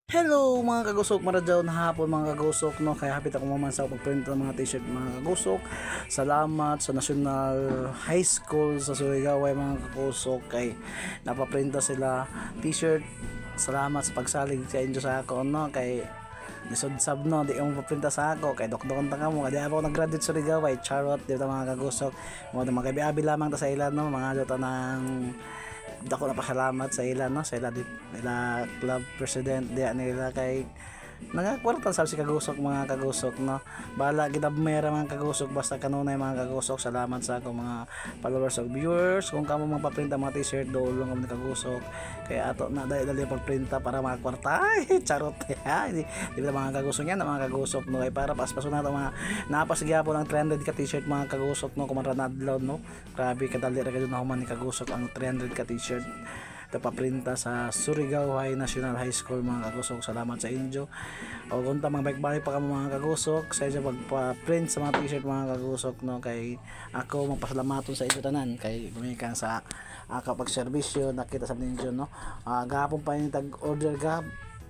Hello, mga kagusok, maradyaw na hapon, mga kagusok, no? Kaya hapit ako maman sa pagprint ng mga t-shirt, mga kagusok. Salamat sa National High School sa Surigao, mga kagusok, kay napaprinta sila t-shirt. Salamat sa pagsalig sa inyo sa ako, no? Kay nisudsab, no, di mo paprinta sa ako kay dokdokon ta kamo, kay di ako nag-graduate sa Surigao. Charot, di ba, mga kagusok? Mo mga gabi lamang ta sa ila, no? Mga jota ng dako na pasalamat sa ila, no, sa ila, di, ila club president diya nila, kay nagakwarta sa si kagusok, mga kagusok, no? Bahala gidabmera, mga kagusok, basta kanunay, mga kagusok. Salamat sa akong mga followers ug viewers. Kung kamo magpaprinta mga t-shirt, doolong kamo ni kagusok, kaya ato na dali dali pagprinta para mga kwarta. Ay, charot. Di, di ba, mga kagusok? Yan mga kagusok, no? Kay para paspaso na to mga napas gyapon ang 300 ka t-shirt, mga kagusok, no? Kuman ra nadlaw, no? Grabe kadali ra gyud na human ni kagusok ang 300 ka t-shirt tapaprinta sa Surigao High National High School, mga kagusok. Salamat sa inyo. O kung ta mga balik-balik pa kamo, mga kagusok, sa inyo pagpa-print sa mga t-shirt, mga kagusok, no? Kay ako magpasalamaton sa inyo tanan kay gumikan sa ako pagserbisyo nakita sa ninyo, no? Gahapon pa yung tag order ga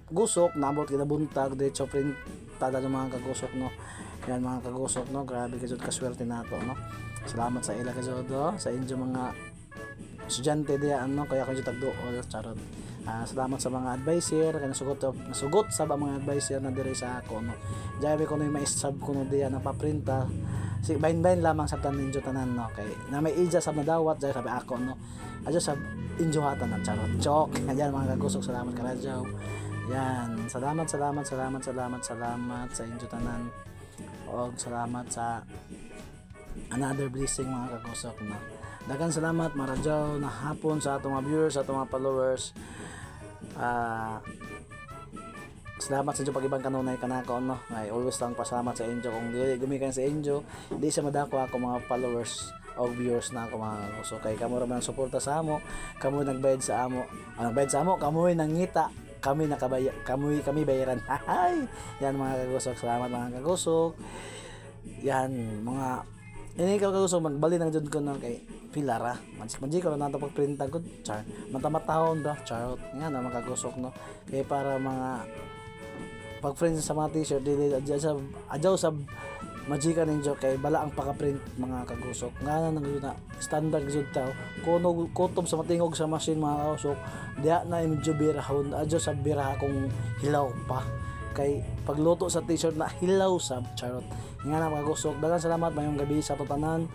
gusok, naabot kita buntag, diretso print tada ng mga kagusok, no? Yan, mga kagusok, no? Grabe kajud kaswerte nato, no? Salamat sa ila kajud, oh, sa inyo mga estudyante diya, ano? Kaya ko tagduol, charot. Salamat sa mga advisor kay nasugot nasugot sa mga advisor na diri sa ako, no? Jabe ko no maisab ko no diya na paprinta si bain-bain lamang sa tanan ninyo tanan, no? Kay na may ija sa nadawat jay sabi ako, no? Adyo sa inyo hatan, charot, joke. Yan, mga kagusok, salamat karadyaw. Yan, salamat, salamat, salamat, salamat, salamat sa inyo tanan og salamat sa another blessing, mga kagusok, no? Daghang salamat, maradyaw na hapon sa atong mga viewers, sa atong mga followers. Salamat sa inyo pag-ibang kanunay kanako, no? Ay always lang pasalamat sa inyo. Kung dili gumikan sa inyo, di sa madako ako mga followers o viewers na ako, mga kagusok, kay kamo ra man ang suporta sa amo, kamo nagbayad sa amo, ang nagbayad sa amo, kamo nangita, kami nakabaya, kami kami bayaran. Hay, yan, mga kagusok, salamat, mga kagusok. Yan, mga ini ka kagusok, magbali na jud ko, no? Kay pilara magic magic ko na nato pagprinta gud, char, mata-matahon ra, charot. Yan ang mga kagusok, no? Kay para mga pag-print sa mga t-shirt, dili adyaw sa adyaw sa magica ninyo, kay bala ang paka-print, mga kagusok. Nga na nang na standard jud tao kuno kutob sa matingog sa machine, mga kagusok, diha na medyo birahon, adyo sa biraha kung hilaw pa, kay pagluto sa t-shirt na hilaw sab, charot. Nga na, mga kagusok, daghang salamat, mayong gabi sa tutanan,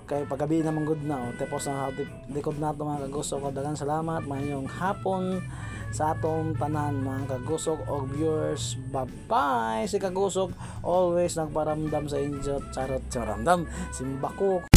kay paggabi naman good na, oh. Tapos na likod nato, mga kagusok. Daghang salamat, mayong hapon sa atong tanan, mga kagusok og viewers. Bye bye. Si kagusok always nagparamdam sa inyo, charot, charamdam simbako.